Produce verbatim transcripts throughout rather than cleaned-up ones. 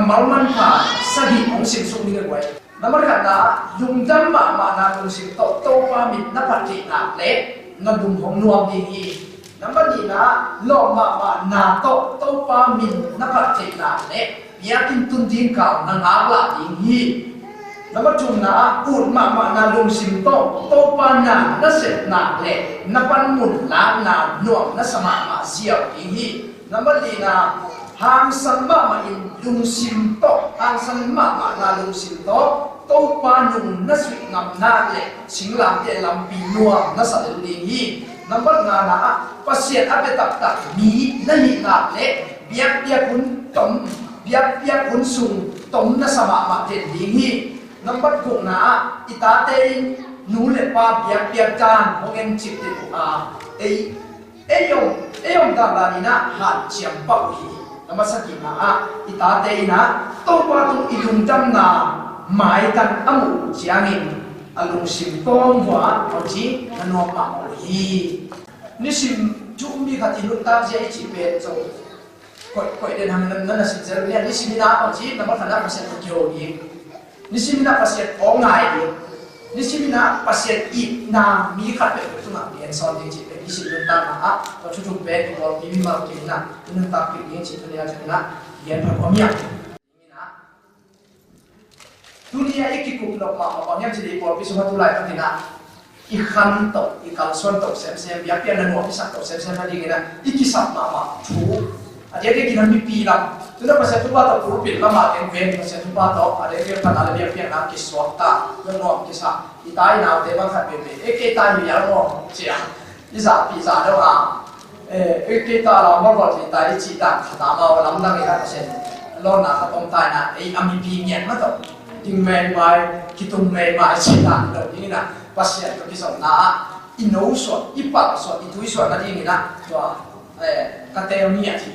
Malmanpha sagih hong simsuk ni le guai. Nambat khatna, lungdam mahmahna lungsim tawh Topa min na phat theih nak leh na lung hong nuam ding hi. Nambat nihna, lawh mahmahna tawh Topa min na phat theih nak leh biakinn tun ding kau na ngaklah ding hi. Nambat thumna, ut mahmahna lungsim tawh Topa na na sep nak leh na panmun lakna nuam na sa mahmah ziau ding hi. Nambat lina, hangsan mahmah in lungsim tawh, hangsan mahmahna lungsim tawh Topa nung na suih ngam nak leh singlamteh lampi nuam na sa lel ding hi. Nambat ngana, Pasian a bia taktak mi na hih nak leh biakpiak hun tom, biakpiak hun sung tom na sa mahmah den ding hi. Nambat gukna, i tate in nu le pa biakpiak dan hong en cip ding uh a, ei ei om, ei om dandan in ah hanciam pah uh hi. Nambat sagihna ah, i tate in ah Topa tung i lungdamna maitang a muh uh ciangin a lungsim tawng vua a ci na nuam mahmah uh hi. Nisim thu um mi khat i nuntak zia i cih pen zong koih, koih den hang na, na, na sim zel uh hi. Nisim in ah a ci, nambat khatna Pasian tung kiho ding. Nisim in ah Pasian aw ngai ding. Nisim in ah Pasian itna mi khat peuhpeuh tungah gen sawn ding cih pen nisim nuntakna ah tua thu thum pen i pawlpi mimal kik in ah i nuntak kik ding cih tuni a cih in ah gen pha kua miak. Tuni a i kikup nop mahmah bang hiam cih leh i pawlpi sungah tulai tak in ah i khan tawh, i kalsuan tawh semsem, biakpiakna nuam i sak tawh semsem na dingin ah i kisap mahmah thu. A diakdiak in ah mipi lam, tu in ah Pasian thupha tawh pulpit lamah teng ven, Pasian thupha tawh a diakdiak phatna le biakpiakna kisuak ta, nuam kisa. I ta i naute bang khat veve, e, kei ta hi a maw, ciang i zahpih zah deuh a, e, e, kei ta la maw, bawl hi ta i cih dan khat a maw, lamdang in ah Pasian lawnna khat om ta in ah, ei a mipi ngiat mah tawh ding meimai, kitung meimai cih dan lo dingin ah Pasian tawh kizopna ah i no suak, i pal suak, i tui suak nadingin ah tua, eh, ka teel mi a ci.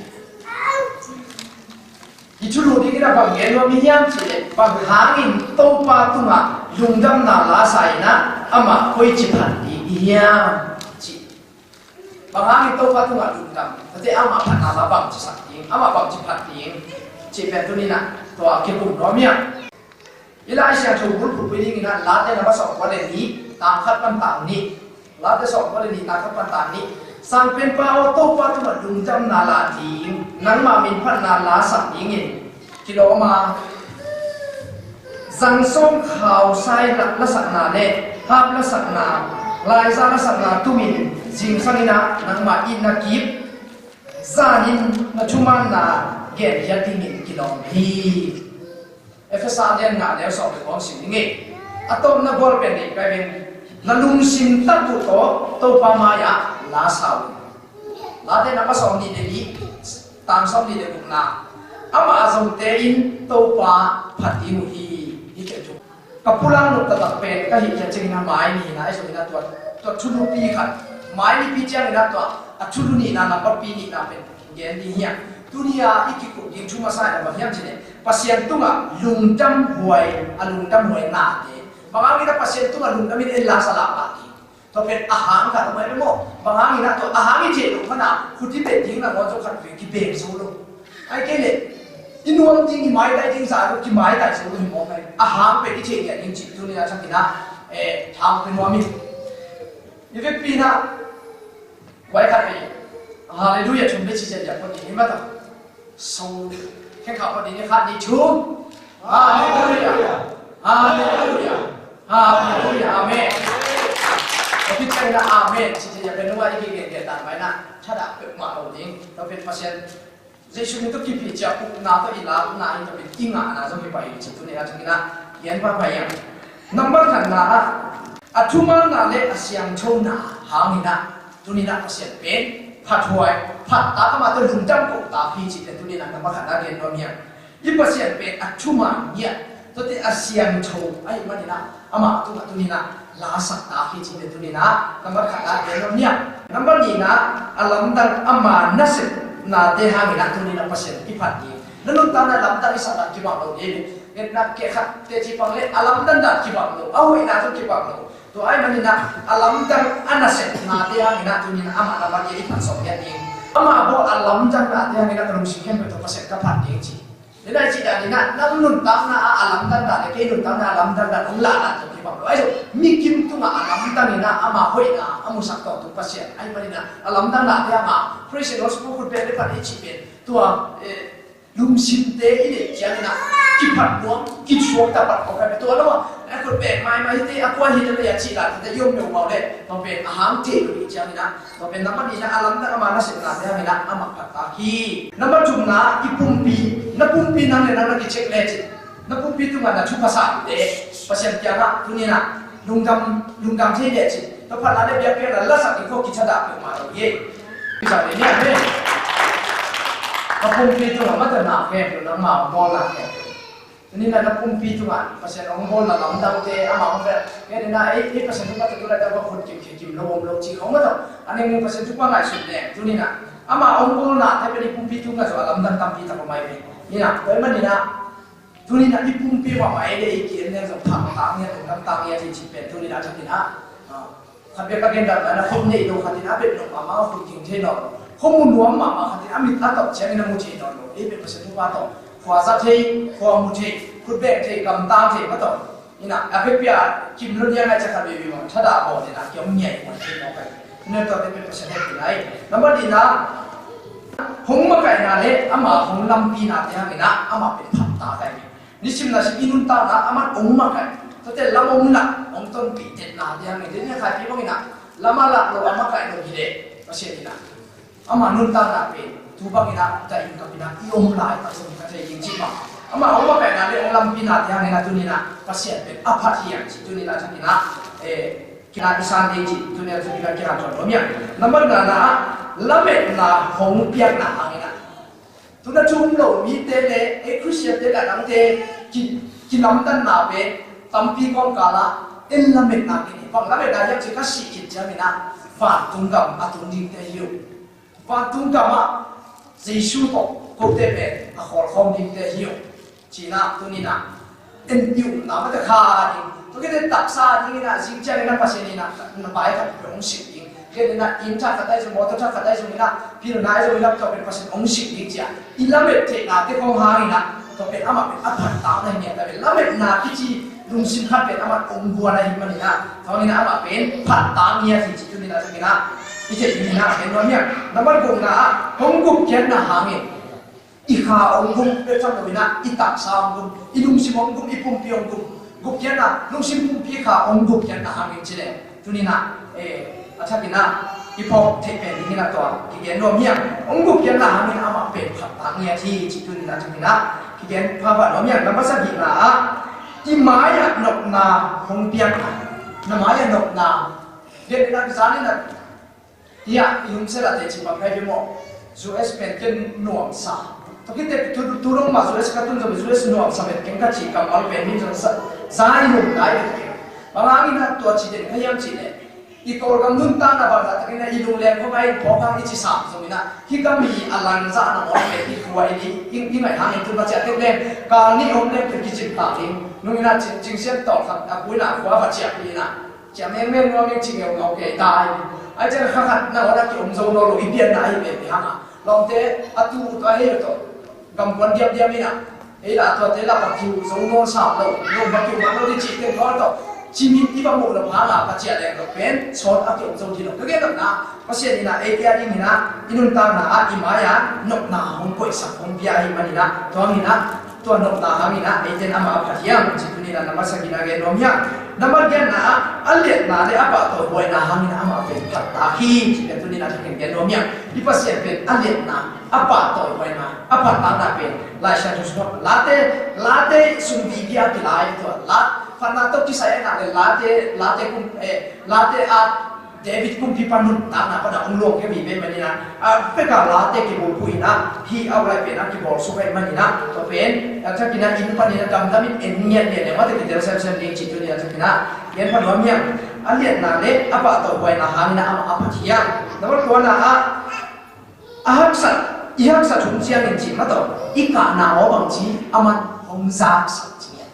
I thulu dingin ah bang gen nuam i hiam cih leh, bang hangin Topa tungah lungdamna la sa in ah amah koici phat ding i hiam cih. Bang hangin Topa tungah lungdam, tate amah phatna la bangci sak ding, amah bangci phat ding cih pen tuni in ah tua kikum nuam hiam. I Lai Siangtho bulphuh pui dingin ah Late na va sawm kua le nih, tang khat pan tang nih. Late sawm kua le nih, tang khat pan tang nih. Sangpenpa aw, Topa tungah lungdamna la ding, nangmah min phatna la sak dingin kilawm a, zang sawm khau sai la, lasakna le hap lasakna, laiza lasakna tumin zingsang in ah nangmah itna kip zanin na thumanna genkhiat dingin kilawm hi. Efesa lian nga neu sawm le kua hong sim ning ei. A tawpna gual pen deih kai ven. Na lungsim tak uh tawh Topa mai-ah la sa uh. Late na va sawm nih le nih, tang sawm nih le gukna. Amah a zongte in Topa phat ding uh hi. Hi kei thu. Ka pulang nop taktak pen ka hih ciang ciangin ah mai nihna, ahi zongin ah tua, tua thulu pi khat. Mai nipi ciangin ah tua a thulu nihna, nambat pi nihna pen gen ding hiam. Tuni a i kikup ding thu masa in ah bang hiam cih leh, Pasian tungah lungdam huai, a lungdam huai nate. Bang hangin ah Pasian tungah lungdam in en la sa lak pah ding. Tua pen a hang khat a mai maw. Bang hangin ah tua a hang i cih loh khan ah khut i beh ding nangawn zong khat vei kibeng zo lo. Ahih kei leh i nuam ding, i maitai ding zah lo, kimaitai zo lo hi mawk ai. A hang pen i cih ngiat ding cih tuni a thakin ah, eh, thang pen nuam hi. I vekpi in ah Guai khat hi. Halleluiah thum le ci ciat liak pawt ding hi mata. So, khen khat pawt ding hi, khat, nih, thum. Halleluiah. Halleluiah. Halleluiah. Amen. Tua khit ciangin ah amen ci ciat liak pawt ding, a i gen gen dan mai na. Thadah peuhmah lo ding. Tua pen Pasian Jesu min tawh kiphi ciang ukna tawh i lakna in tawh i ngahna zong hi pai hi ci tuni a thakin ah gen pahpah hiam. Nambat khatna ah a thumanna le a siangthona hangin ah tuni in ah Pasian pen phathuai, phat tak, amah tawh lungdam kohtak hi cih pen tuni in ah nambat khatna gen nuam hiam. I Pasian pen a thuman ngiat, tuate a siangtho ahih manin ah amah tungah tuni in ah lasak tak hi cih pen tuni in ah nambat khatna gen nuam hiam. Nambat nihna, a lamdang ama nasepnate hangin ah tuni in ah Pasian i phat ding. Na nuntakna lamdang i sak dan kibang lo ding. Ngetna keh khat teci pang le a lamdang dan kibang lo, a hoihna zong kibang lo. Tua ahih manin ah a lamdang a nasepnate hangin ah tuni in ah amah lamdang i phat sawm ngiat ding. Amah bawl a lamdangnate hangin ah ka lungsim khempeuh tawh Pasian ka phat ding ci. Nidang cih dan inah nang nuntakna ah a lamdang dan le kei nuntakna a lamdang dan hong lahlan tawh kibang lo. Ahi zong mikim tungah a lamdang inah ama hoihna a musak tawntung Pasian ahih manin ah a lamdang nate ama Christian Hospital khut beng le phat i cih pen tua, eh, lungsimte i neih ciangin ah kiphat nuam kisuak tapat kawk a tua lo ah a khut beng maimai hite a kua hi le a cih dan hite i om peuhmah le tua pen a hang thei lo i ciangin ah tua pen nambat nihna a lamdang ama nasepnate hangin ah amah phat tak hi. Nambat thumna i pumpi, na pumpi nang le nang na kicheck lecin na pumpi tungah na thupha sate Pasian kiangah tuni inah lungdam lungdam thei lecin tua phatna le biakpiakna lasak ding khua kithadah peuhmah lo hi. Kisa le nia he. Na pumpi tungah mata na khempeuh nangma bawlna khempeuh Tuni inah na pumpi tungah Pasian hong bawlna lamdangte amah hong bel. Kei inah ei, ei Pasian thupha tawh tu laitah khut kim khia kim lo om lo cih hong mah tawh a nengning Pasian thupha ngaihsun leng tuni inah amah hong bawlnate pen i pumpi tungah zong a lamdang tampi tak om ahi ve. Inah tua ahih manin ah tuni inah i pumpi mahmah ei le ei ki-en leng zong phamtang ngiat lungdam tang ngiat hi cih pen tuni inah a thakin ah Khat bek a gendatna na khut nei lo khat in a bek nop mahmah a khut ging thei nawn lo. Khua mu nuam mahmah khat in a mit a tawh ciangin a mu thei nawn lo. Ei bek Pasian thupha tawh khua za thei, khua mu thei, khut beng thei, gamtang thei mah tawh. Inah a vekpi a kim lo nia ngai ciang khat veve mah thadah bawl inah kiom ngiai huai thei mawk ai. Neu tawh te bek Pasian hehpihna hi. Nambat nihna hong makaihna le ama hong lampinate hang inah amah pen phat tak ai. Nisim nasim i nuntakna a man hong makaih, tuate lam hong lah hong tonpih tetnate hang in, tuni a Khaipibang in ah lam a lah lo a makaih lo hi leh Pasian in ah ama nuntakna pen tu bang in ah ta in kap in ah i om lai tak zong ka thei ding cih bang. Ama hong makaihna le hong lampinate hang in ah tuni in ah Pasian pen a phat hiam cih tuni in ah thak in ah, eh, kina i san ding cih tuni in ah thak in ah kina tuan lo miang. Nambat ngana ah lametna hong piakna hang in ah Tuna thu um lo mite le ei Khristiante le a dangte ki, kilamdanna pen tampi kawmkal ah en lametna kei ni. Bang lametna hiam cih ka sih khit ciangin ah vantung gam a tung dingte hi uh. Vantung gam ah Jesu tawh kote pen a khawlkhawm dingte hi uh. Ci-in ah tuni in ah en i upna mate kha ding. Tua khit teh taksa ding in ah zing ciangin ah Pasian in ah na bai khat peuh hong sik ding. Tua khit in ah inn thak khat ahi zong, motor thak khat ahi zong in ah, pilna ahi zong in ah tua pen Pasian hong sik ding ci-a i lamet theihnate khawng hang in ah tua pen amah pen a phat tak na hi ngiat a pen lametna kici lungsim khat pen amah hong guan ahih manin ah tua in ah amah pen phat tak ngiat hi ci tuni in ah zong in ah i theih ding in ah gen nuam hiam. Nambat gukna ah hong gupkhiatna hangin i kha hong gum bek tham lo in ah i taksa hong gum, i lungsim hong gum, i pumpi hong gum. Gupkhiatna lungsim pumpi kha hong gupkhiatna hangin ci leh tuni in ah, eh, a thak in ah i phawk theih pen ding in ah tua kigen nuam hiam. Hong gupkhiatna hangin amah pen phat tak ngiat hi ci tuni in ah a thak in ah kigen pahpah nuam hiam. Nambat sagihna ah i mai-ah nopna hong piakna, na mai-ah nopna. Gen in ah kizan in ah Tia i hong sel a teci bang kai bia maw? U S pen ken nuamsa. Tua khit teh tu, tu dong mah U S ka tun zong U S nuamsa pen ken ka cih kammal pen mi zong sa, za i nung dai pen ken. Bang hangin ah tua ci den ka hiam cih leh i Kawlgam nuntakna bangzah takin ah i lungleng khawng ah i phawk hang i ci sam zongin ah hih ka mi a langzahna maw pen i khua i, i, i ngaih hangin tun va ciah tek leng kal nih om leng pen kicin ta ding. Nungin ah cing, cing siam tawh khat a puina khua va ciah pi in ah Ciah mengmeng nuam ing, ci ngeungau kei ta hi. Ai ciang kha khat nangawn a kiom zo nawn lo, i pianna ahi peuhpeuh hang a. Lawmte a tu uh tawh a hei uh tawh gamkuan diamdiam in a, ei lah tuate lah va kiu zo nawn sam lo, lo va kiu man lo ding cih teng thawn tawh cimit i va muh nop hang a, va ciah leng lo pen sawt a kiom zo ding lo. Ka gen nopna Pasian in a eite a dingin a i nuntakna ah i mai-ah nopna hong koihsak hong pia ahih manin a, tua hangin a Tua nopna hangin ah eite in amah a phat hiam cih tuni in ah na masa khin a gen nuam hiam? Na masa khin ah a liatna le a pahtawi huaina hangin ah amah pen phat tak hi cih pen tuni in ah thakhin gen nuam hiam? I Pasian pen a liatna, a pahtawi huaina, a phat takna pen Lai Siangtho sungah Late, Late sung vive a kilai tua la phatna tawh kisai ahih nak le Late, Late kum, eh, Late a David kumpipa nuntakna pan a hong luang khia vive manin ah, a vek a Late kibulphuh in ah, hih a ulai pen a kibawl suk ahih manin ah, tua pen a thakin ah inn panin a damdam in en ngiat ngiat leh mate kitel semsem ding cih tuni a thakin ah gen pha nuam hiam? A liatna le a pahtawi huaina hangin ah amah a phat hiam? Nambat kuana ah, a haksat, i haksat hun ciangin cih mah tawh i kahna aw bangci a man hong zaksak ci ngiat.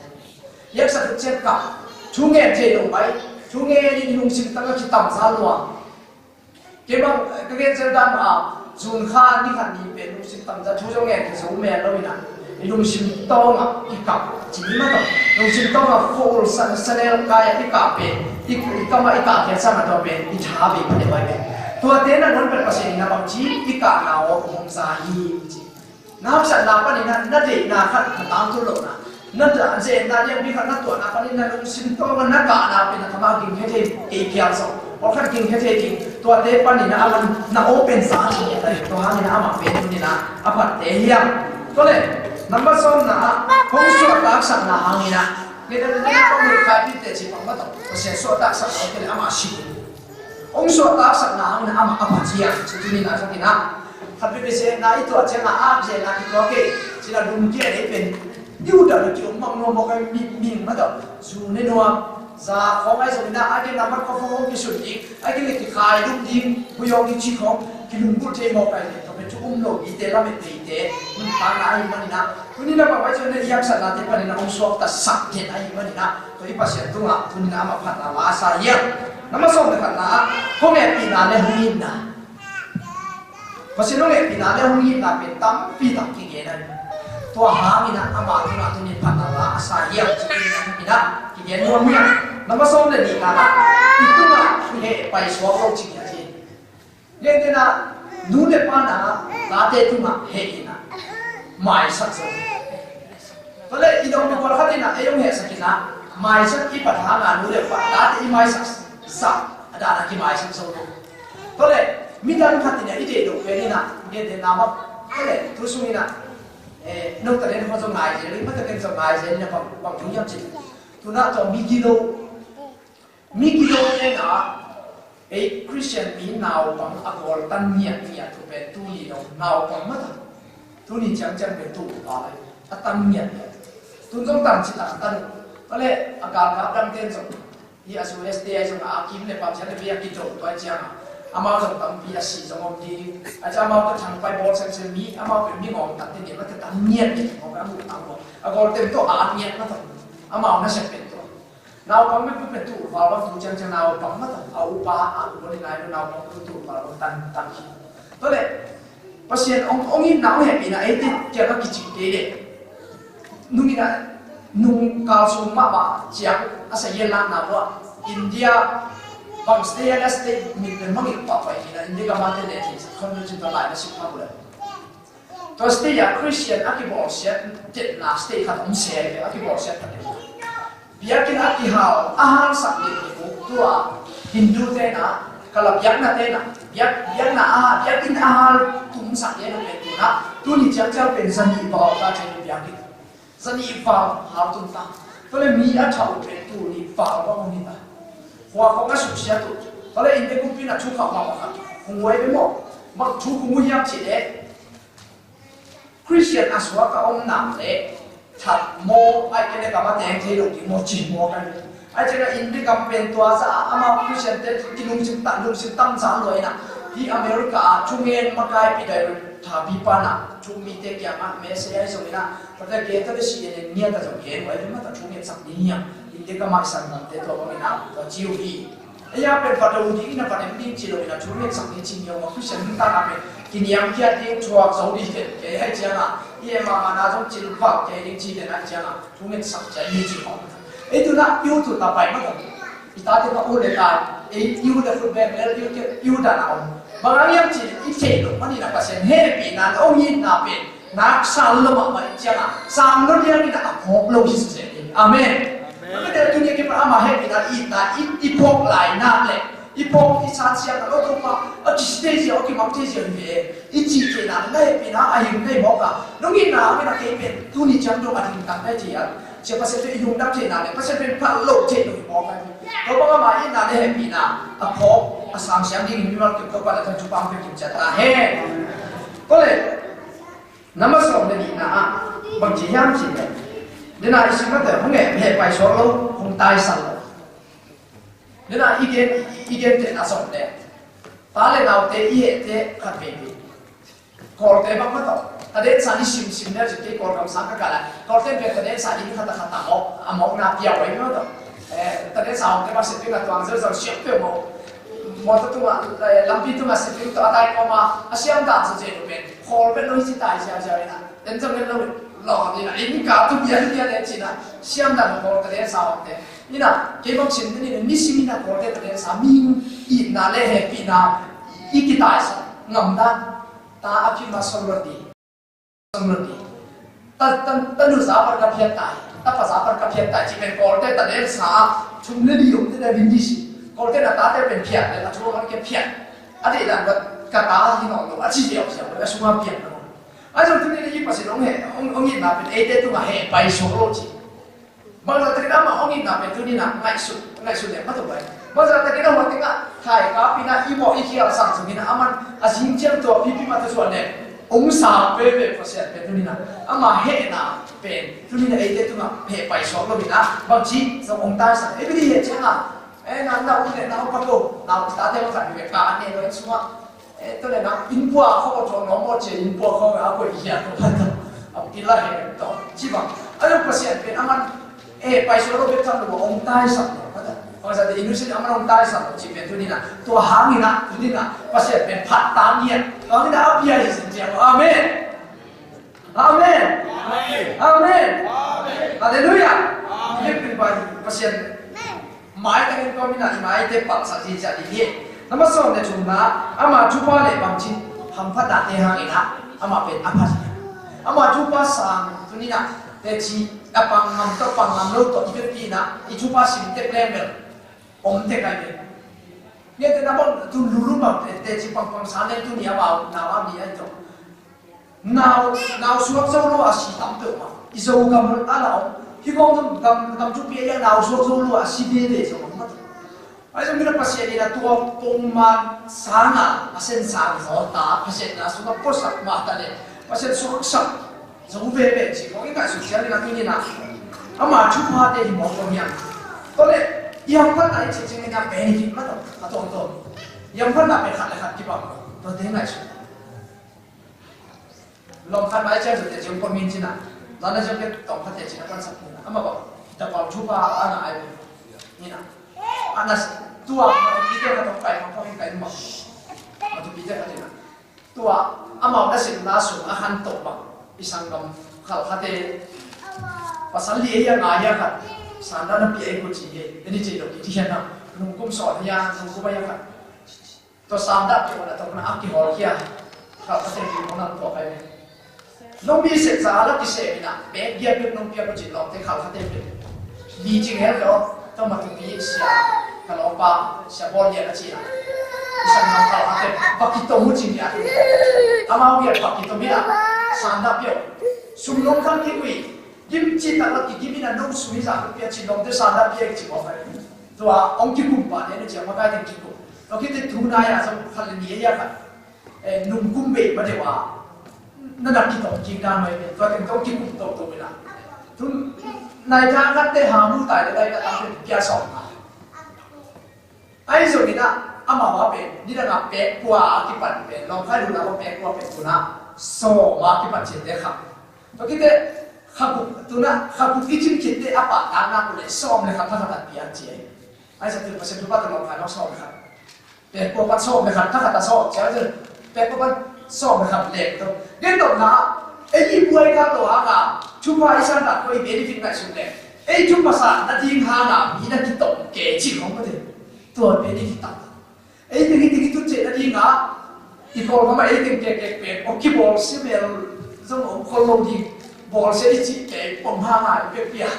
I haksat hun ciang kah, thu ngen thei lo pai, thu ngen in lungsim tang a kitamza lua. Kei bang ka gen zel dan mah a, June kha ni khat ni pen lungsim tamza thu zong ngen thei zo mel lo in ah. I lungsim tawngah i kah cih mah tawh, lungsim tawngah khua-ul sa-, sanel kai-ah i kah pen, i, i kamah i kah khiat sangah tua pen i tha bei pha deuh ahi ve. Tuate nangawn pen Pasian in a bangci i kahna aw hong za hi ci. Na haksatna panin ah na deihna khat na tangtun lohna, na zenna lianpi khat na tuahna panin na lungsim tawngah na kahna pen na kamah gingkhia thei kei phial zong pawlkhat gingkhia thei ding. Tuate panin ah amah na aw pen za hi a, tua hangin ah amah pen tuni-in ah a phatte hi hang. Tua leh number sawmna ah hong suahtaksakna hangin ah, nidang nidang kong leh kaipite cih bang mah tawh Pasian suahtaksakna hong tel leh amah si ding. Hong suahtaksakna hangin ah amah a pha ci hiam ci tuni-in ah, khat in ah khat veve zenna i tuah ciangah a zenna kituak kei ci-in ah lungkia dei pen i utdan a ki-om mang nuam mawk a, mi, mi mah tawh zu ne nuam, za khawng ahi zongin ah a gen a mat khawng hong kisun ding, a gen leh kikhai lum ding, huih hong kici khawng kilunggulh thei mawk ahi ve. Tua pen thu um lo mite lamet theite nuntakna ahih manin ah, tuni-in ah bang mah ci-in ah i haksatnate panin ah hong suaktasak den ahih manin ah, tua i Pasian tungah tuni-in ah amah phatna la a sa hiam? Number sawm leh khatna ah hong hehpihna leh hong itna. Pasian hong hehpihna leh hong itna pen tampi tak kigen ahi. Tua hangin ah ama tungah tuni-in phatna la a sa hiam ci-in ah kigen nuam hiam? Number sawm leh nihna ah i tungah heh paisuak lo ci hiam ci. Gentehna, nu leh pa in ah tate tungah heh in ah maisak zo. Tua leh i dong mi pawlkhat in ah ei hong hehsak in ah maisak i phat hangin nu leh pa, tate i maisak zah a dan a kimaisak zo lo. Tua leh midang khat in ah i deih loh pen in ah, gentehna mah, tua leh tu sung in ah, eh, no talent khat zong ngai zel, i mah talent zong ngai zel in ah bang, bang thu hiam cih leh, tu-in ah tua migilo, migilo in ah ei Christian mi naupang a gawl tan ngiatngiat uh pen tuni dong naupang mah ta. Tuni ciangciang pen tul val lai a tan ngiatngiat. Tun zong tan ci tak tan uh. Tua leh a galkap dangte in zong hi a, U S A ahi zongah a kim leh pam ciang leh bei a kido tua ahi ciangah amau zong tampi a si zong om ding. A ci amau tawh thangpai bawl semsem mi, amau pen mi ngawng tak te ni mah ta, tan ngiatngiat, ngawng a muh tang uh. A gawlte tawh a at ngiat mah ta. Amau nasep pen tua. Naupang mipi pen tul val bang tu ciangciang naupang mah ta, a upa a u bawlin nai lo naupang pen tul val bang tan, tan hi. Tua leh Pasian hong, hong itna hong hehpihna eite kiangah kicing kei leh, nung in ah, nung kal sung mahmah ciang a sa hian lakna uh ah India bang state a state min pen mangngilh pahpah in ah India gam a te leh thei sa khon lo cin tua lai na sik pah uh leh. Tua state ah Christian a kibawlsiat tetna state khat om se ve, a kibawlsiat khat om. Biakinn a kihal a halsak ding hi uh, tua Hindu te in ah, kala biakna te in ah, biak, biakna a, biakinn a hal tumsak ding hi uh pen tu-in ah, tuni ciangciang pen zanih val ta pen biakinn. Zanih val hal tum ta. Tua leh mi a thah uh pen tuni val bang om hi ta. Khua khawng a suksiat uh. Tua leh India kumpi in ah thu khauh mahmah khat. Hong uai ve maw. Bang thu hong uai hiam cih leh Christian a suak a om nak leh that maw, ahih kei leh ka ma teng thei lo ding maw, ci maw ka hi. Ahih ciangin India gam pen tua zah a amau Christian te kilungsim ta, lungsim tam zah lua in ah, hih America ah thungen makaipi dai thapipa in ah, thu mite kiangah message ahi zongin ah, tua te gen ta leh C N N ngiat a zong gen uh ahi, mah ta thungetsak ding hiam, India gam ah i sanggamte tua bangin ah tua ci uh hi. Ei a pen va do ding in a va nem ding ci lo in a, thungetsak ding ci ni aw, Christian nuntakna pen kiniamkhiat ding, thuak zo ding pen kei ahih ciangin, i et mahmahna zong cil vak kei ding ci pen ahih ciangin, thungetsak ciat ni ci khawng. Ei tu-in ah YouTube ah pai mah tawh, i tate mah u le ta, ei u le khut beng lel, u dan a om. Bang hang hiam cih leh i theih loh manin a Pasian hehpihna le hong itna pen nak sal lo mahmah i ciangin sang lo ding in a phawk lo hi sese hi. Amen. Amen. Tua pen tuni a kipan ama hehpihna, itna i, i phawk lai nak leh, i phawk i san siang a lo, Topa a kisitei zia, a kimang thei zia hi ve, i cih theihna le na hehpihna a hing thei mawk a, nong itna hangin a kei pen tuni ciang dong a ding tak nai thei a, cia Pasian pen i lungdam theihna le Pasian pen phat lo thei lo hi mawk a hi. Tua bang ama itna le hehpihna a phawk a sang siang ding hi mimal kim Topa le kan thupha pia kim ciat ta hen. Tua leh Number sawm le nihna ah bangci hiam cih leh, dena i sim mate hong heh, heh paisuak lo, hong taisan lo. Dena i gen, i gen tehna sawm le, ta le naute i hehte khat vei vei. Kawlte bang mah tawh, tadensa i simsim le cih kei Kawlgam sang ka kal a, Kawlte pen tadensa inn khat a khat a mawk, a mawkna pia uh ahi mah tawh. Eh, tadensa hongte bang siping a tuang zelzel siam peuh mawk. Mawtaw tungah, eh, lampi tungah siping tawh a tai kawma a siam dan sa zen uh pen, khawl pen lo hi ci tai ziauziau in a, en zong en lo in, Lawh, ina, inn ka tu bia hi bia le cina, siam dan kawlte sa awte. Ina, kei bang sin ni, ni simin a kawlte sa, mi itna le hehpihna i kitaisan ngam dan, ta a phim a sawm lo ding. Sawm lo ding. Ta, ta, tanu za par ka phiat tai, tapa za par ka phiat tai, ci pen kawlte ta den sa, thum le li om te na vin di si. Kawlte na tate pen phiat, le a thu a man ke phiat. A deih dan ka ta hi nawn lo, a ci ziau ziau, a sung a pian lo. Ahi zong tuni in i Pasian hong heh, hong, hong itna pen eite tungah heh pai suak lo ci. Bangzah takin amah hong itna pen tuni in a ngaihsut, ngaihsut leh mah tua pai. Bangzah takin a hua tengah thaikap in a i mawh i khial sang zong in a, aman a zing ciang tua pipi mah tua suan leh hong sang veve Pasian pen tuni in a, ama hehna pen tuni in a eite tungah heh pai suak lo in a, bangci zong hong taisan. Ei, bili heh ciang a, eh, na, na um leh na um pa ko, na um tate hong khat veve ka an ne lo in sungah. Eh, tua le na, innpua khawng a tuang nawm maw ci, innpua khawng a koih hiat ko pan ta. A pila he to. Ci bang. A lo Pasian pen aman, eh, pai suak lo bek tham lo, hong taisan lo. Pasian te innocent aman hong taisan lo ci pen tuni in a. Tua hangin a, tuni in a, Pasian pen phat tang hian. Tua hangin a, a pia hi sin ciang. Amen. Amen. Amen. Amen. Amen. Halleluiah. Amen. Pasian maitangin tua min a i maite palsat ziahziah ding hi. Number sawm le thumna, ama thupha le bangci hamphatnate hangin a, ama pen a phat hi. Ama thupha sang tuni in a, teci a pang ngam tawh pang ngam lo tawh i biakpi in a, i thupha sim tek leng bel om tek ai pen. Nge te na bang tu lulum bang te, teci pang pang sang leng tuni a bau, nau a mi ai tawh. Nau, nau suak zo lo a si tam peuhmah. I Zogam a la om. Hih kawng zong gam, gam thupi a nau suak zo lo a si veve zong om mah. Ahi zong mi na Pasian in a tua pongman sanga a sen sang zaw ta, Pasian na sungah puasak mah ta le, Pasian suaksak zo veve ci kawng i ngaihsut ciang in a tuni in a. Ama thuphate hi mawk kawng hiam. Tua le, i hamphatna i cih ciangin a benefit mah ta, a tuamtuam. I hamphatna pen khat le khat kibang. Tuate ngaihsut. Lawm khat mai ciang zute ciang pawmin cina. Zana ciang pek tawng khat te cina pansak nina. Ama bang, tapau thupha a na ai nina. A na tua, matupi te na tawng kai, matupi kai ma. Matupi te ka cina. Tua, amau na sim na sung a han tawh bang. I sanggam khal khat te. Pasal li ei a ngai a khat. Sanda na pi ei ko ci ei. Eni ci lo ki ti hian na. Nungkum sawt hian, nungkum a hian khat. Tua sanda pia na tawh na a kihawl khia. Kha ka teng ki mawng na tua kai ve. Nong mi set sa la ki se mi na. Pek gia pek nong pia ko cin lawm te kha ka teng pek. Li cing hel lo. Tua matupi sia. Ka lawm pa sia bawl dia ka ci na. Isan na kha ka teng. Bak ki tong mu cin dia. Amau bia bak ki tong mi na. Sanda pia. Sum nong kang ki kui. Gim ci tak la ki gim ina nong sum i za ko pia cin lawm te sanda pia ki ci ko kai. Tua ong kikum pa ne na cia makai teng kikum. Tua kite tu na ya zong khat le ni ya khat. Eh, nung kum bei ma deuh a. Na na kitawm kik dan mai ve. Tua teng tawh kikum tawh tawh ila. Tun nai ta khat te ha mu tai le dai ka tam te pia sawm na. Ai zong ina ama wa pen ni dang a pek kua a kipan pen. Lawm khai lu na ko pek kua pen tu na. Sawm a kipan cin te kha. Tua kite, khakuk, tuna, khakuk i cin khit te a pahtakna ku le sawm le khat thakhat a piang ci ai. Ai sa tu Pasian thupha tawh lawm khat lawm sawm le khat. Pekpua pat sawm le khat thakhat a sawm ci ai. Pekpua pat sawm le khat lek tawh. Gen tawh na, ei i buai khat lo hang a, thupha i san dak ko i benefit ngaihsun le. Ei thupha sa na ding hang a, mi na kitawm ke ci khong mate. Tua benefit tak. Ei teng, ei teng i tun ciah nading ah i Kawlgam ah ei teng kekkek pen aw kibawlsia bel zong om khol lo ding. Bawlsia i cih pen pom hang a i pekpia.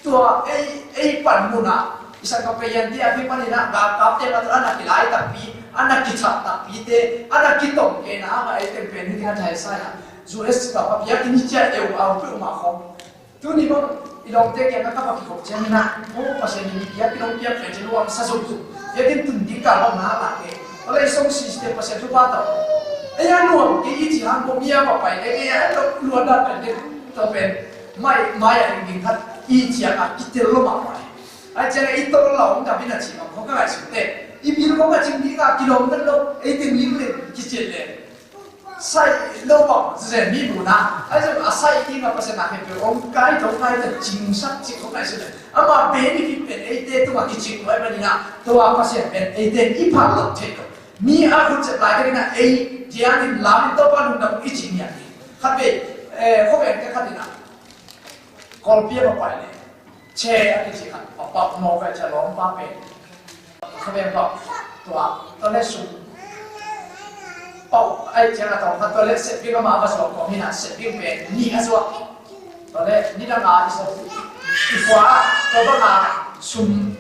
Tua ei, ei pan mun ah i Sangkam Peian te a kipan in ah galkap te mah tawh a na kilai takpi, a na kithak takpi te, a na kitong kei na hang a ei teng pen hi ding a thaisa in ah U S galkap piak in hi ciah eu au peuhmah khawng. Tuni bang i lawmte kiangah ka va kikhop ciangin ah, aw Pasian in i piak, i lawm piak pen ci luang sa zumzum. Biakinn tun ding kal bang na lak e. Tua leh i song siste Pasian thupha tawh. Ei a nuam kei i ci hang bawm i a va pai leh ei a luan dan pen ding tawh pen mai, mai a ding ding khat i ciangah kitel lo mahmah e. Ai ciangah i tol lo om dam in a ci bang khawng ka ngaihsut teh. I bil khawng a cing dingah kilawm vet lo, ei teng ling leng kician leh. Sai lo bang zen mi bu na. Ai zong a sai ding a Pasian a khempeuh hong kai to kai ta cingsak cing hong kai sin. Ama benefit pen eite tungah kicing lo ai manin ah tua Pasian pen eite i phat lo thei lo. Mi a khut cep lai ka ding ah ei diang in lam in Topa lungdam i cing hian hi. Khat vei, eh, khawveng te khat in ah Kawlpi a va pai le, che a kici khat a pau mawk a, ci a, lawmpa pen kha veng pau, tua tua le sum pau ai ciang a tawng khat, tua le sepbing amah a va zuak kawm hi na, sepbing pen nih a zuak. Tua le nidang a i sawm i khua ah tua bang a sum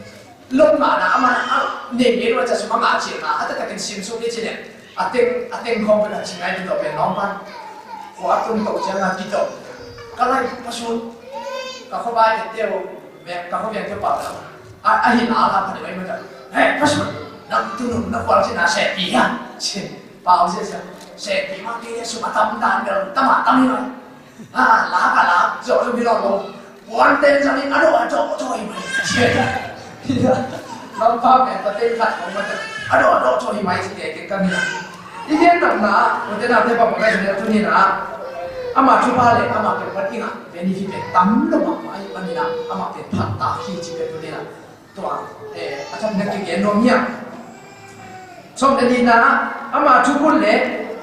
lom mahna amah a nei ngei lo a, ci a, sum a ngah ciangin a taktakin sim suk ni ci leh, a teng a teng khawng pen a ci ngai, tua pen lawmpa in khua a tun to ciangin a kito. Ka lai pasut, ka khuavai teu, ka khuaveng teu pau a, a hi na la pha deuh ai mah ta. He pasut, nang tu nung na khual ci na sepi hia? Ci pau sia sia. Sepi mah kei le sum a tam dan bel tam a tam hi mai. A lak a lak zawh zong hi lo lo. Puan ten zang in a dawh a dawh thaw hi mai. Lampa pen tua ten khat hong mah a dawh a dawh thaw hi mai ci te kei ka mi na. I gen nopna tua ten a te bang ka zong tu ni na. Ama thupha le ama pen pan i ngah benefit pen tam lo mahmah ahih manin a, ama pen phat ta hi ci pen tu ni na. Tua, eh, a thak na kigen nuam hiam? Sawm le nihna, ama thukhun le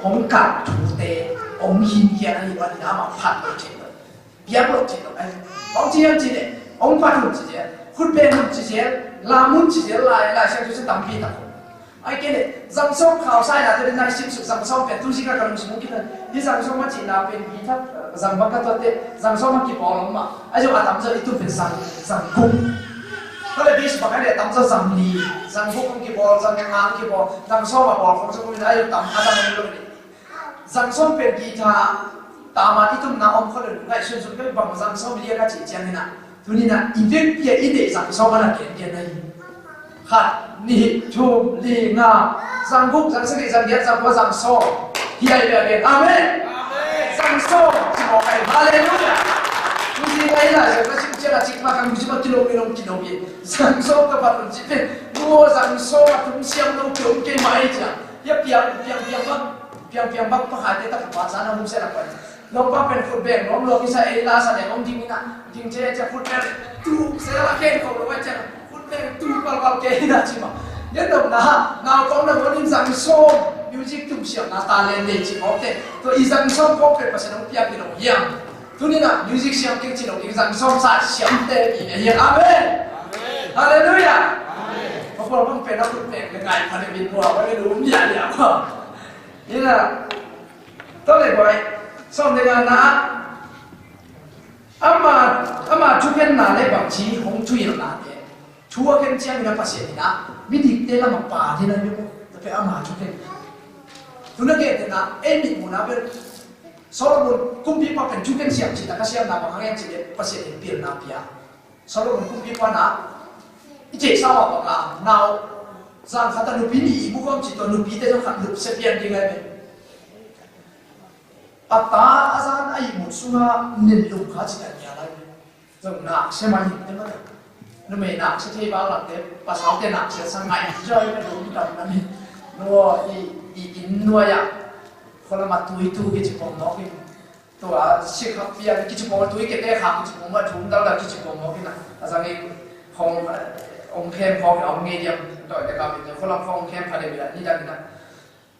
hong kah thute hong hinkhia ahih manin a, ama phat lo thei lo, biak lo thei lo. Ai, hong ci hiam cih leh, hong phat hun ci zel, khutbeng hun ci zel, lam hun ci zel, lai, Lai Siangtho sung tampi tak. Ai kei leh, zang sawm khau sai na te nai sim suk, zang sawm pen tu zik a ka lungsim hong kipia. Hih zang sawm a cihna pen hi thak, zang bang ka tuat teh, zang sawm a kibawl om mah. Ai zong a tamzaw i tum pen zang, zang guk. Tua leh bis bang ai leh a tamzaw zang li, zang guk hong kibawl, zang nga hong kibawl, zang sawm a bawl khong zong kum in ai zong tam, a tam hong lo ni. Zang sawm pen guitar, tama i tumna om khol lo, ngaihsun sun pen bang zang sawm lian a cih ciangin a. Tuni-in ah i vekpi-a i neih zang sawm a na gengen ahi. Khat, nih, thum, li, nga, zang guk, zang sagih, zang giat, zang kua, zang sawm. Hi ai bia gen. Amen. Zang sawm ci mawk ai. Halleluiah. Tuzi ngai lai zang ka cik ciang a cik ma kang cik ma kilo kilo kilo bi. Zang sawm ka pat un cik pen. Nuo zang sawm a tung siam lo kiom kei mai cia. Ia piang piang piang bak. Piang piang bak pakhat te tak pa sa na hum se lak pai. Lawmpa pen khut beng nuam lua kisa ei la sa leng hong ding ina, ding cia cia khut beng tu se la khen ko lo ai cia khut beng tu palpal ke ina ci ma. Nen dong na ha, naupang na hon in zang sawm, music tum siam na talent nei ci mawk te. Tua i zang sawm kawk pen Pasian hong piak hi lo hiam? Tuni na music siam keng ci lo keng zang sawm sa siam te i ne hiam? Amen. Halleluiah. Amen. Papual bang pen a khut beng le ngai pha le min bua, pha le lum lia lia. Ina, tua le buai, sawm le ngana, ama, ama thukhenna le bangci hong thuhilhnate, thu a khen ciangin a Pasian in a midikte lamah pha ding a hi uh, tua pen ama thukhen. Tuna gentehna, ei mitmuhna pen Solomon kumpipa pen thukhen siam cih tak a siamna bang hang hiam cih leh Pasian in pilna pia. Solomon kumpipa na i cih sa mah bang a nau zan khat a nupi nih i mu khawm cih tua nupite zong khat lupsia pian ding lai ve. A ta a zan a ihmut sungah nin lum kha cih tak nia lai ve. Zong naksia mah hi te mah ta. Numei naksia thei bang lakte, pasalte naksia sa ngai zoi ka dum dam na ni. Nuo i, i inn nuai ah khualam a tuitu kici pom mawk in. Tua sikha pian kici pong a tui kete kha kici pong a thum dal dal kici pong mawk ina. A zang in khong, eh, ong khem khong a ong ngei diam. Doi te ka min khualam khong ong khem kha de bila ni dang ina.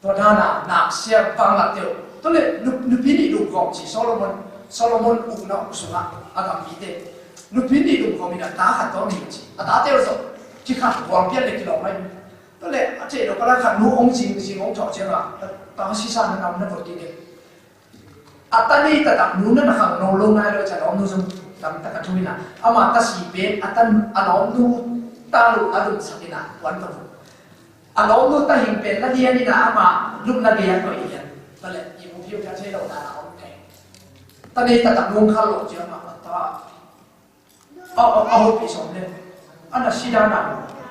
Tua dana naksia bang la teu. Tua le nu-, nupi nih lum khong ci Solomon, Solomon ukna uk sunga a gam mite. Nupi nih lum khong ina ta khat tawh nih ci. A ta teu zong kikhat buang pian le kilawm mai. Tua le a ceh lo kala khat nu ong zing zing ong thawh cianga. Ta, ta sisa na nam na vot kik e. A ta nei taktak nu na na khang no lo nai lo, a lawmnu zong tam tak a thu ina. Ama ta si pen a ta, a lawmnu ta lo a lum sak ina puan ta vun. A lawmnu ta hing pen la lian ina ama lupna gei a koih lian. Tua le i mu phiu kha thei lo na na om kei. Ta nei taktak nu khal lo ciang ama ta A, a, a hopih sawm le. A na si dan a.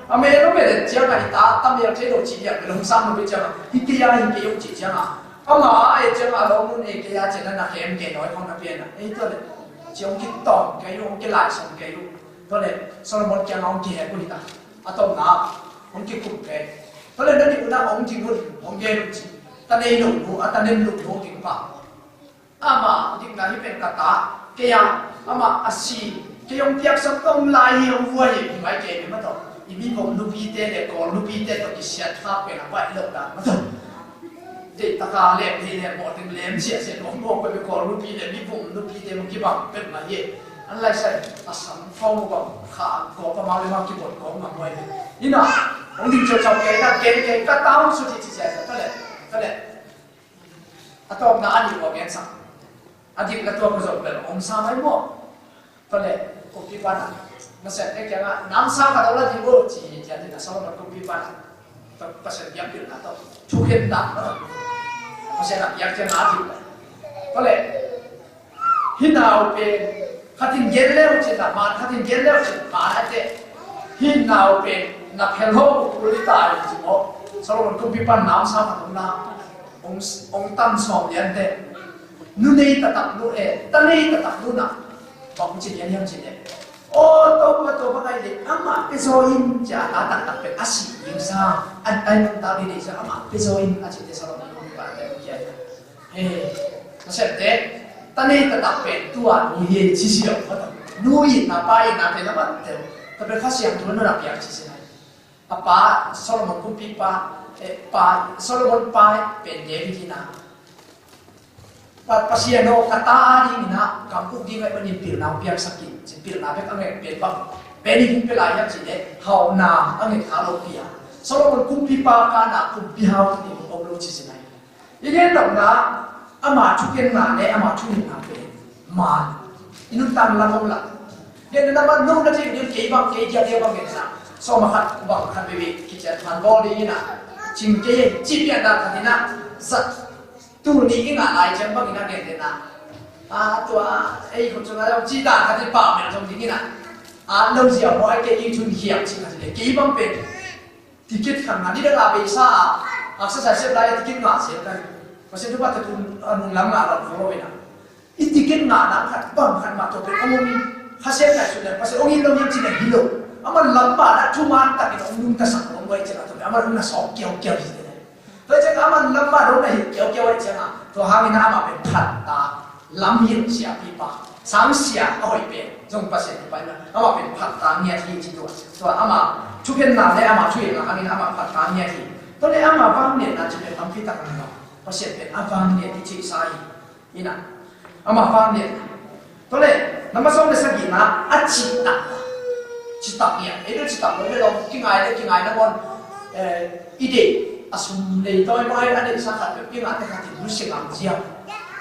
A mel lo mel le ciang a i ta, ta mel thei lo ci diak mel hong sam lo bit ciang a. Hi kei a, hi kei hong ci ciang a. Ama a e ciang a lo nun e kei a ciang a na khem kei lo hong na pian a. Ei tua le. Ciang ki tawm kei lo, hong ki lai sawm kei lo. Tua le Solomon kiang a hong ki he ku hi ta. A tawm na. Hong ki kum kei. Tua le na ni u na hong ki ngun, hong gen lo ci. Ta nei lo nu, a ta nem lo nu hong ki pa. Ama dikna hi pen ka ta, kei a, ama a si, kei hong piaksak tawm lai hi, hong vuai hi, hi mai kei hi mah tawh. I mi vom nupite le Kawl nupite tawh kisiat khak pen a baih loh dan mah tawh. Deih taka lem hi le mawh ding lem siasia nuam nuam koi pen Kawl nupi le mi vom nupite mah kibang pek mah hi. An lai sai a sam fawm uh bang kha an kawp a mau le mau kibot kawp ngam huai hi. Ina hong ding ciauciau kei na ken kei ka tau su ti ci sia sia tale tale. A tawpna a dik uh a gensak a dik la tuak uh zong bel om sa mai maw? Tale kumpipa na na sep e kianga nam sa ka dau la ding uh ci hi tia dina Solomon kumpipa na Pasian biakpilna tawh thukhenna na tawh Pasian a biak cianga a dik uh. Tale Hih nau pen khatin gen leu cin a man khatin gen leu cin man a teh hih nau pen na phel ho kul i ta i ci maw? Solomon kumpipa namsa khat om na hong hong tan sawm lian teh nu nei taktak nu e ta nei taktak nu na bang ci lian hiam ci teh aw Topa Topa kai le amah pia zaw in ci a ta taktak pen a si ding sa a a nung ta ding nei sa amah pia zaw in a ci teh Solomon kumpipa teh hong kia i ta He, ka septe ta nei taktak pen tua nu hi ci si lo kha ta nu itna pa itna pen a man te ta pen Kha Siangtho na rak piak ci si nai. A pa Solomon kumpipa eh, pa Solomon pa pen David hi na. Pa Pasian aw ka ta a ding ina kam uk ding ai manin pilna piaksak in ci pilna bek a ngek pen bang pen i hing pia lai hiam ci le hauhna a ngek kha lo pia. Solomon kumpipa ka na kumpi hau ni om lo ci si nai. I gen lohna ama thukenna le ama thuhilhna pen man i nuntak lam hong la. Gen na man no na thei ding kei bang kei dia dia bang gen sa sawma khat bang khat bebe kician man bawl ding ina cing kei ci pian na khat ina zat tu ni i ngah lai ciang bang ina gen na a tua ei khut cunga ci dan khat i pah mel zong ding ina a lo zia maw ai kei i thun hiam ci khat i le kei bang pen Ticket khat ngah ni dang a beisa a exercise sep lai a ticket ngah sep lai. Pasian thupha tawh tun a nung lam ngah lo kho lo ina. I ticket ngah nang khat bang khat mah tawh pek a ngun in Kha Siangtho ngaihsut le Pasian hong it lo hiam cih leh hi lo. Aman lam mah na thuman takin hong nungta sak lo hong guai ciang a tawh pek aman hong na sawk kiaukiau hi te. Tua ciang aman lam mah hong na hilh kiaukiau ahih ciangin tua hangin amah pen phat ta. Lamhilh siapipa sangsia a hoih pen zong Pasian thupha in amah pen phatta ngiat hi ci tua. Tua ama thukhenna le ama thuhilhna hangin amah phatta ngiat hi. Tua le ama vangliatna ci pen tampi tak a ngah. Pasian pen a vangliat hi cihsa hi. Ina ama vangliat. Tua le nama sawm le sagihna a cihtak. Cihtak ngiat. Ei bel cihtak lo le lo kingai le kingai na bawn. Eh, i deih a sum nei tawi mai a deihsa khat peuh i ngahte khat in nusia ngam ziau.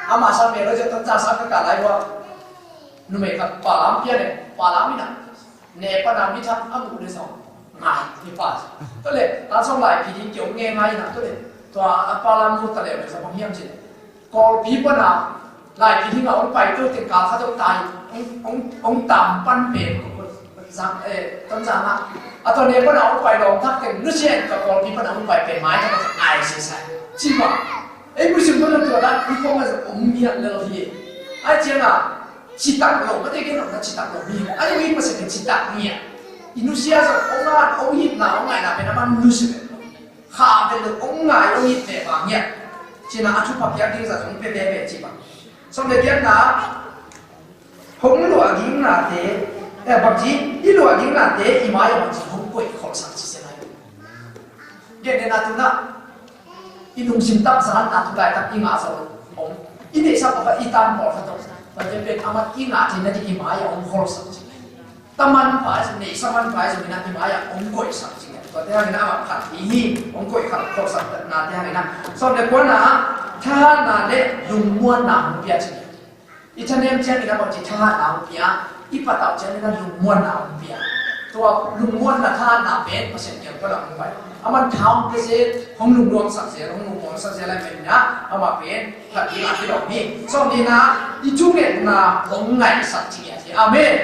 Amah sang mel lo ziau tonca sang ka kah lai ua numei khat palam pia le palam ina ne pana mi thak a muh le zong ngai i pa. Tole ta sawm lai phi ding keu nge ngai ina tole tua a palam muh ta le le zong hiam cin. Kawlpi pana Laipi dingah hong pai to teng kal khat hong tai, hong, hong, hong tam pan pen zang, eh, Tonzang ah a tua ne pana hong pai lawm thak teng nusia in ka Kawlpi pana hong pai pen mai thak a ngai sisai. Ci bang ei musim pana tua dan i kong a zong om ngiat lel hi. Ai ciangah citak lo mate gen hong na citak lo hi. Ai ui pasal citak ngiat i nusia zong hong ngat hong hitna hong ngaina pen a man nusia pen lo. Kha pen lo hong ngai hong it ve bang hiam? Cina a thupha piak ding zat hong pia veve ci bang. Sawm le giatna hong luah ding nate, eh, bang ci i luah ding nate i mai a bang ci hong koih kholsak ci se lai. Gen nena tuna i lungsim tak zan a tu lai tak i ngah sa hong i neihsa papa i tan pawl khat hong. Bang ci pen amat i ngah thei na di i mai a hong kholsak ci lai. Taman pai zong nei saman pai zong ina i mai a hong koihsak cing a tua te hangina a khat hi hi hong koihsak khosak na te hangina sawm le kuana thahatna le lungmuanna hong pia cing a i thanem ciangina bang ci thahatna hong pia i patau ciangina lungmuanna hong pia tua lungmuanna thahatna pen Pasian kiang tua la hong pai aman tha hong pia se hong lungmuangsak se hong lungmuangsak se lai pen ina ama pen khat ding a kilawm hi. Sawm nihna i thungetna hong ngaihsak cing a hi. Amen.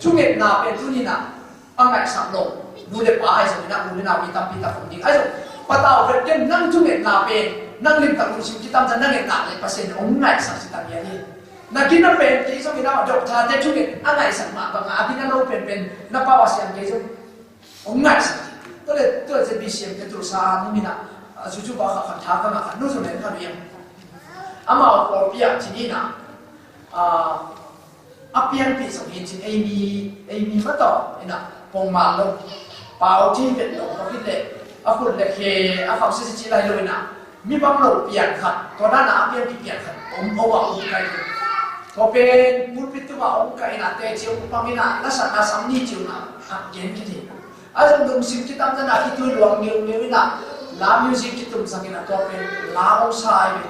Thungetna pen tu nihna a ngaihsak lo. Nu le pa ahi zong ina u le nau mi tampi tak om ding ahi zong patau vet ken nang thungetna pen nang limtak lungsim kitam zan nang ngetna le Pasian hong ngaihsak ci tam hi a hi. Na gina pen kei zong ina doctor te thunget a ngaihsak mah banga a gina lo penpen na pau a siam kei zong Hong ngaihsak hi. Tua le tua le B C M Petrus a ni mina a zuzu ba kha khan tha ka ngah khan nu zong len khan hiam. Amau pawlpi ah ci ni na a pianpih zong hi cin ei mi ei mi ma tawh ina pongman lo pau thei vet lo ka kit le a khut le khe a khauh sisi ci lai lo ina mi bang lo pian khat tua dana a pianpih pian khat om om a om kai lo. Tua pen pulpit tungah hong kah in ah, teci hong pang in ah, lasakna sam ni ci-in ah, a gen kithei in ah. A zong lungsim kitamzan ah kitui luang ngeungeu in ah, la music kitumsak in ah, tua pen la hong sa hi ve.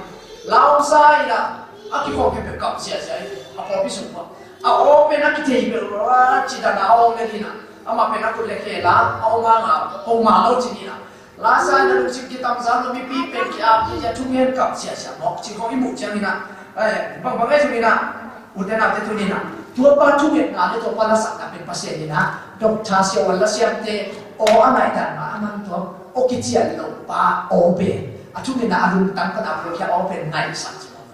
La hong sa in ah, a kikhawm khempeuh kap ziahziah hi ve. A pawlpi sung uah a aw pen a kithei beuh lo a, cidam a aw lel in ah, amah pen a khut le khel a, a aw nganga hong ma lo ci-in ah, la sa in ah lungsim kitamzan lo, mipi pen ki-ap hi a, thungen kap ziahziah mawk cih khawng i muh ciangin ah, eh, bangbang ahi zongin ah, ute naute, tuni in ah, tua pa thungetna le tua pa lasakna pen Pasian in ah, doctor, siavuan, lasiamte aw a ngaihdan mah a man tua aw kician lo pa aw pen, a thungetna a lungtang pan a pawlkhia aw pen ngaihsak ci mawk.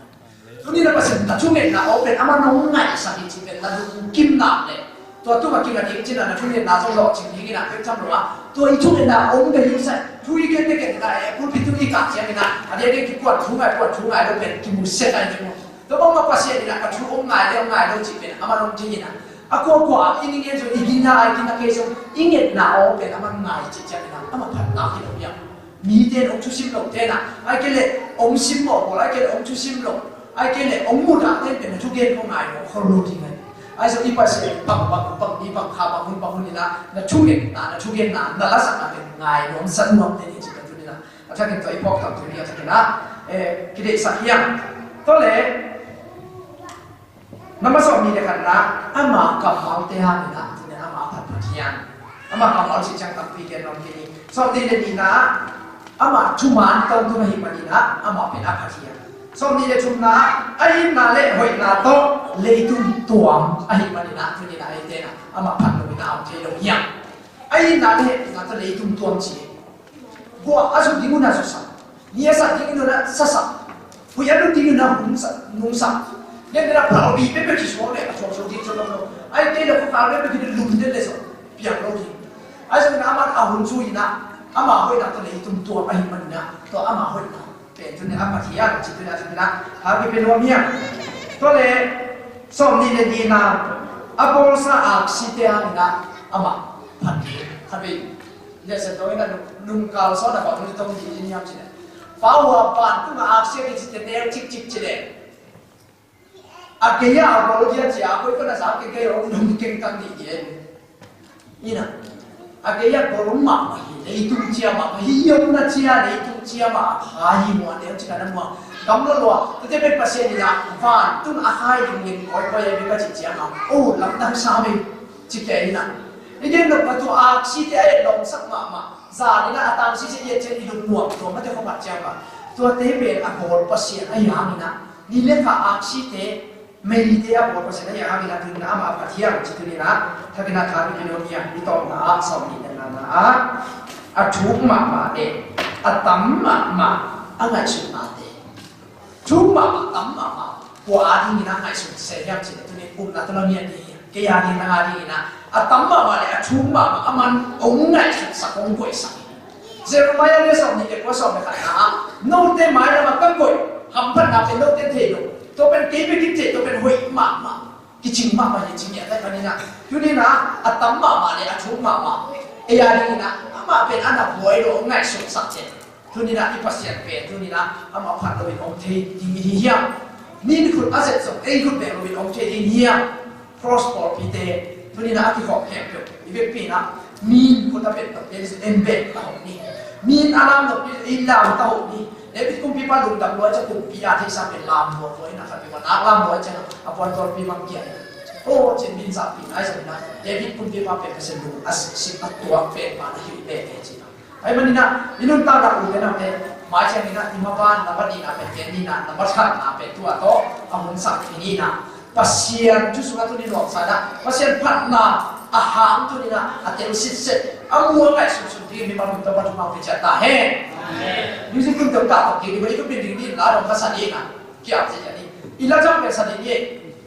Tuni in ah Pasian in a thungetna aw pen amah nong ngaihsak hi cih pen na lungkim nak leh, tua tungah kinga ding ci-in ah na thungetna zong lawhcing ding in ah, bek tham lo ah, tua i thungetna om ka hi sa, thu i gen tektek in ah, eh, pulpit tung i kah ciangin ah, a diakdiak kikuan thu ngai, kuan thu ngai lo pen kimu set ahi ding maw. Tua bang mah Pasian in ah ka thu om ngai le om ngai lo cih pen amah nong thei in ah, a kuakua i ning en zong, i ginna, i ginna kei zong, i ngetna aw pen amah ngai cih ciangin ah, amah phatna hi lo hiam? Mite in hong thusim loh ten ah, ahih kei leh hong sim mawhbawl, ahih kei leh hong thusim loh, ahih kei leh hong mudah ten pen na thugen khawng ngai lo khol lo ding ahi. Ahi zong i Pasian bang, bang, bang ni, bang kha, bang hun, bang hun in ah, na thungetna, na thugenna, na lasakna pen ngai nuam, sa nuam ten hi ci pen tuni in ah, a thakin tua i phawk tam tuni a thakin ah, eh, kideihsak hiam? Tua leh Number sawmnih le khatna, ama kammalte hangin ah, tuni ama phatphat hiam? Ama kammal cih ciang tampi gen nuam kei ni. Sawmnih le nihna, ama thuman tawntun ahih manin ah, ama pen a phat hiam? Sawmnih le thumna, a itna le hoihna tawh leitung tuam ahih manin ah, tuni in ah eite in ah ama phat loin ah om thei lo hiam? A itna le hoihna tawh leitung tuam ci hi. Guah a zuk ding un a zuksak, ni a sat ding un a sasak, huih a lut ding un a nungsak, nungsak. Tua pen a phalbi peuhpeuh kisuak leh a thuaksuak ding zong om lo. Ahih kei leh khuakal peuhpeuh kiding lum den leh zong piang lo ding. Ahi zongin amah a hun zui in ah, ama hoihna tawh leitung tuam ahih manin ah, tua ama hoihna pen tuni a phat hiam ci, tuni a tuni a, a kipia nuam hiam? Tua leh sawmnih le nihna, a bawlsa aksite hangin ah amah phat hi. Khat vei, Lehset dawng in ah nung, nungkal sawn a bang nung tawng ding in hiam cih leh, Pa aw, vantung a aksi a kici tete cikcik ci leh, a gei a a bawl dia ci a, koi koi na sa kei kei hong nung keng tang dih dih. Ina, a gei a bawl mahmah hi, leitung cia mahmah hi, yomna cia, leitung cia mah a khai hi mua, neu ci ka na mua. Kam lo lua, tete pen Pasian in ah vantung a khai ding in koi koi a bika ci cia mah, oh, lamdang sa mei. Ci kei in ah, i gen nop mah tua aksite a etlawmsak mahmah, zan in ah a tang sise i et ciang i lungmuang tua mate khawng phat ciang mah, tuate pen a bawl Pasian ahih hangin ah, ni le kha aksite, meite a bawl Pasian ahih hangin ah, tuni in ah amah a phat hiam ci, tuni in ah thakin ah tha kipia nuam hiam? I tawpna ah, sawmnih le nihna ah, a thuk mahmah le a tam mahmah a ngaihsutnate. Thuk mahmah, tam mahmah, kua a dingin a ngaihsun se hiam cih leh, tuni upna tawh la ngiat ding hi. Kei a ding, nang a dingin a tam mahmah le a thuk mahmah, a man hong ngaihsutsak, hong koihsak hi. Jeremiah lian sawmnih le kua, sawm le khatna ah, note mailam ah ka koih hamphatna pen note thei lo. Tua pen kei bek in thei, tua pen hoih mahmah, kicing mahmah hi ci ngiat lai panin ah. Tuni in ah a tam mahmah le a thuk mahmah, ei a dingin ah amah pen a na buai lo, hong ngaihsutsak cia. Tuni in ah i Pasian pen tuni in ah amah phat loin om thei ding i hi hiam? Mi'n khut a zet zong ei khut bek loin om thei ding hiam? Cross pawlpite tuni in ah a kikhawm khempeuh i vekpi in ah mi'n khut a bek nop pen en bek ta hop ni. Mi'n a lam nop pen ei lam ta hop ni. David kumpipa lungdam lua ciang kumpi a theihsa pen lam lua lua in ah khat bek a nak lam lua ciang a puan tawlpi bang kia in ah, aw, cin min zahpi nai zong in ah David kumpipa pen Pasian lung a sik a tuak pen pa na hi ve ve ci in ah. Ahih manin ah i nuntakna ute naute mai ciangin ah i maban number nihna pen, pen nihna number khatna pen tua tawh a hun sak i ni in ah, Pasian thu sungah tuni nuamsa in ah Pasian phatna a hang tuni in ah a tel sitset, a mu a ngaih sunsun ding mimal hun tawh Pasian hong pia ciat ta hen. Music hun tawh ta tawh kik ding, i thupi ding ding la dong ka sa ding ah. Kiam se jani. I la jam pe sa ding ye.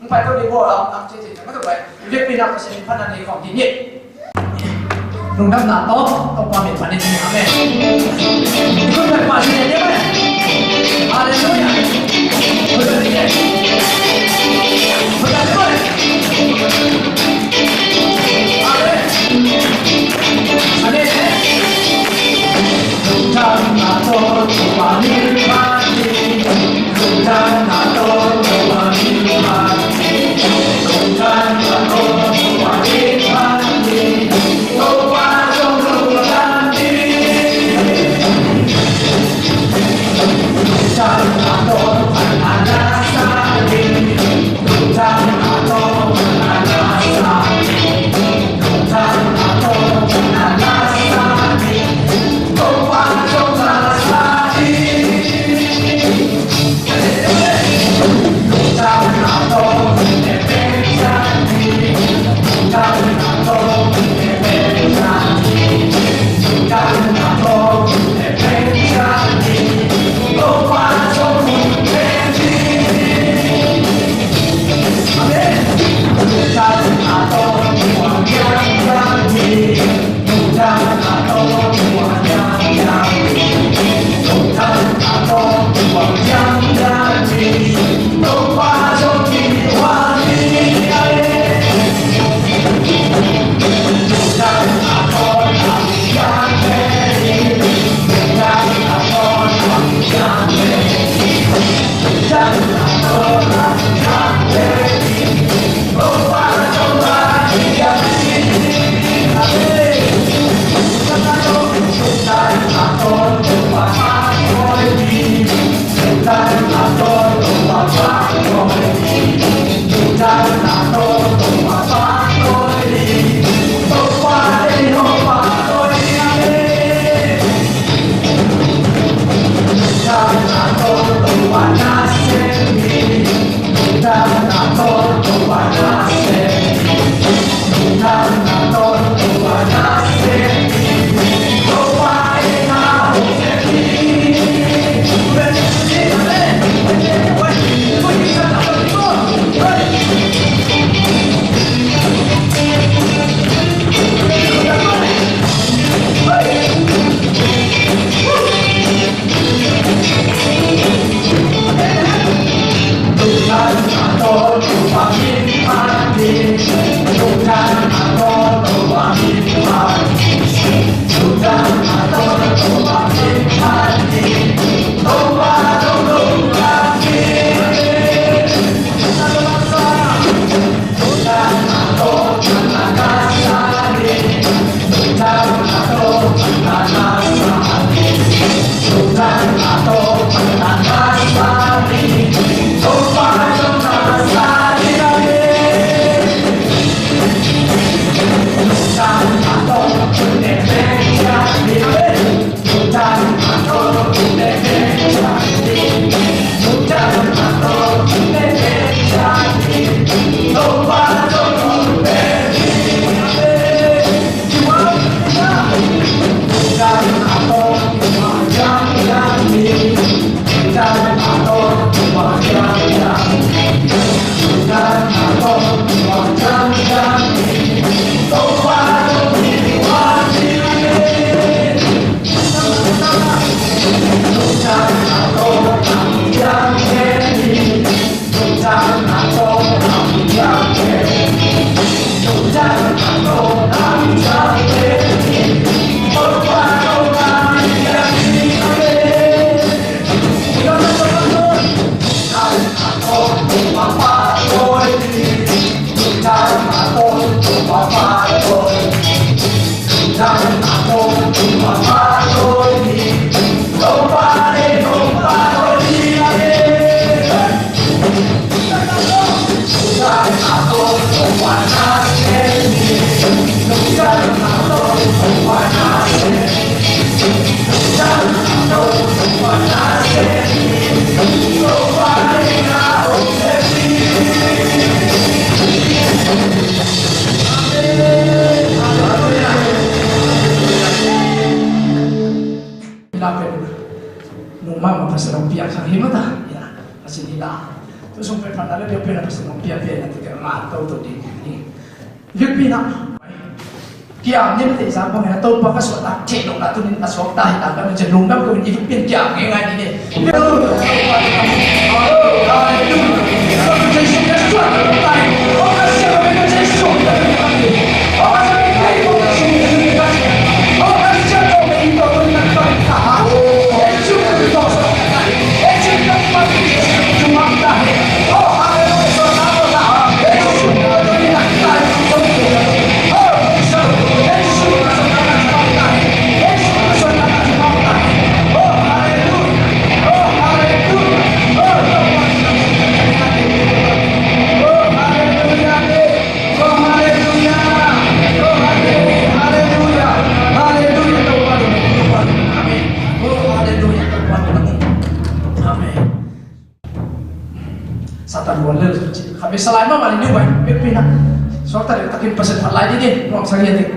Pai to ding bo, am, am, ce, ce, ce, ma to pai. Vekpi in ah Pasian in phatna nei khawm ding ye. Lungdamna tawh Topa min panin. Amen. Kun pai pa si ye, amen. Hallelujah. Kun pai si ye. Kun pai si ye. Amen. Amen. Ina pen nungmah mah Pasian hong piak sang hi mah ta. Ina Pasian ina tu sung pen phatna le biak pen a Pasian hong piak piak ina tu kei mah to to ding hi. Biak pi na kiam ni mah te sa bang ina Topa ka suah ta kei lo na tu nin a suak ta hi ta ka min chen lungdam ko in i biak pi kiam ngai ngai ni ne. Satan wal lel. Khabe salai mah mah ni bai. Bek pina. Suakta dek takin Pasian phat lai ding ding. Nuam sang hian ding.